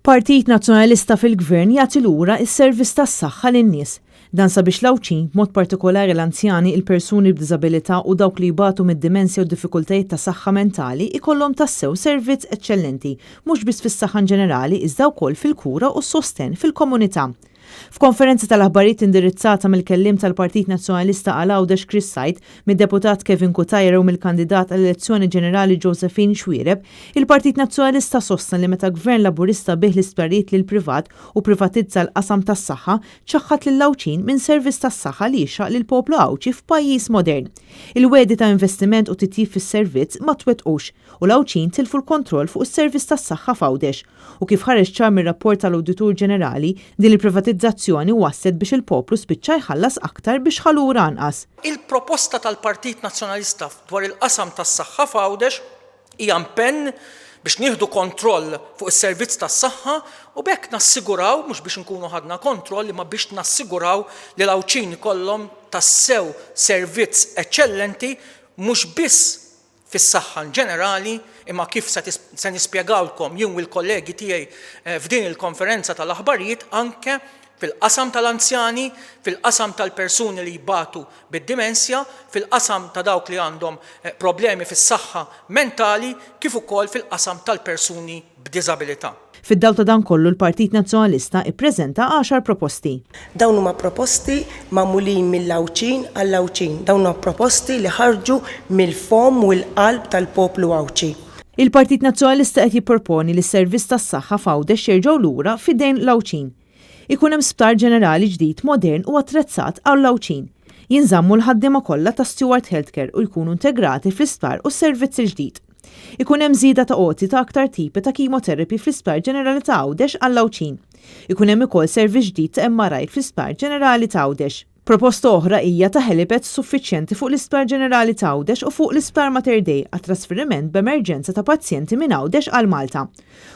Partit Nazzjonalista fil-Gvern jagħti lura s-servizz tas-saħħa lin-nies. Dan sabiex l-Għawdxin, b'mod partikolari l-anzjani, il-persuni b'diżabilità u dawk li jbatu mid-dimensja u diffikultajiet ta' saħħa mentali ikollhom tassew servizz eċċellenti, mhux biss fis-saħħa inġenerali iżda wkoll fil-kura u s-sostenn fil-komunità. F'konferenza tal-aħbarijiet indirizzata mill-kelliem tal-Partit Nazzjonalista għal Għawdex Chris Said, mid-Deputat Kevin Cutajar u mill-kandidat għall-elezzjoni ġenerali Josephine Xuereb, il-Partit Nazzjonalista sostna li meta Gvern Laburista biegħ l-isptarijiet lill-privat u privatizza l-qasam tas-saħħa, ċaħħad lill-Għawdxin minn servizz tas-saħħa li jixraq lill-poplu Għawdxi f'pajjiż modern. Il-wegħdi ta' investiment u titjib fis-servizz ma twettqux u l-Għawdxin tilfu l-kontroll fuq is-servizz tas-saħħa f'Għawdex. U kif ħareġ ċar mir-rapport tal-Awditur Ġenerali, din il-privatizzazzjoni wasslet biex il-poplu spiċċa jħallas aktar biex ħa lura anqas. Il-proposta tal-Partit Nazzjonalista dwar il-qasam tas-saħħa f'Għawdex hija impenn biex nieħdu kontroll fuq is-servizz tas-saħħa u b'hekk nassiguraw, mhux biex inkunu ħadna kontroll imma biex nassiguraw li l-Għawdxin ikollhom tassew servizz eċċellenti mhux biss fis-saħħa inġenerali, imma kif se se nispjegawlkom jien u l-kollegi tiegħi f'din il-konferenza tal-aħbarijiet anke fil-qasam tal-anzjani, fil-qasam tal-persuni li jbatu bid-dimensja, fil-qasam ta' dawk li għandhom problemi fis-saħħa mentali kif ukoll fil-qasam tal-persuni b'diżabilità. Fid-dawl ta' dan kollu l-Partit Nazzjonalista ippreżenta għaxar proposti. Dawn huma proposti magħmulin mill-Għawdxin għall-Għawdxin. Dawn huma proposti li ħarġu mill-fomm u l-qalb tal-poplu Għawdxi. Il-Partit Nazzjonalista qed jipproponi li s-servizz tas-saħħa f'Għawdex jerġgħu lura f'idejn l-Għawdxin. Ikun hemm sptar ġenerali ġdid modern u attrezzat għall-Għawdxin. Jinżammu l-ħaddiema kollha ta' Steward Healthcare u jkunu integrati fl-isptar u s-servizz il-ġdid. Ikun hemm żieda ta' għoti ta' aktar tipi ta' chemotherapy fl-Isptar Ġenerali ta' Għawdex għall-Għawdxin. Ikun hemm ukoll servizz ġdid ta' MRI fl-Isptar Ġenerali ta' Għawdex. Proposta oħra hija ta' helipads suffiċjenti fuq l-Isptar Ġenerali ta' Għawdex u fuq l-Isptar Mater Dei għat-trasferiment b'emerġenza ta' pazjenti minn Għawdex għal Malta.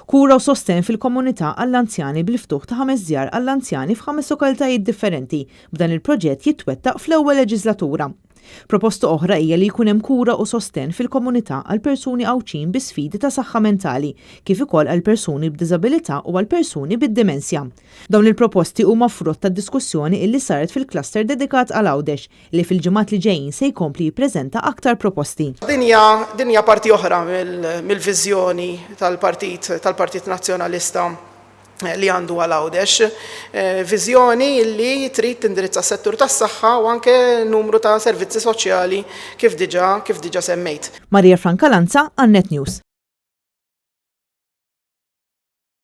Kura u sostenn fil-komunità għall-anzjani bil-ftuħ ta' ħames djar għall-anzjani f'ħames lokalitajiet differenti, b'dan il-proġett jitwettaq fl-ewwel leġiżlatura. Proposta oħra hija li jkun hemm kura u sostenn fil-komunità għal persuni Għawdxin bi sfidi ta' saħħa mentali, kif ukoll għal persuni b'diżabilità u għal persuni bid-dimensja. Dawn il-proposti huma frott tad-diskussjoni illi saret fil-cluster dedikat għal Għawdex, li fil-ġimgħat li ġejjin se jkompli jippreżenta aktar proposti. Din hija din hija parti oħra mill-viżjoni tal-Partit tal-Partit Nazzjonalista li għandu għal Għawdex. Viżjoni li trid tindirizza s-settur tas-saħħa u anke numru ta' servizzi soċjali kif diġà kif diġà semmejt. Maria Franca Lanza għal Net News.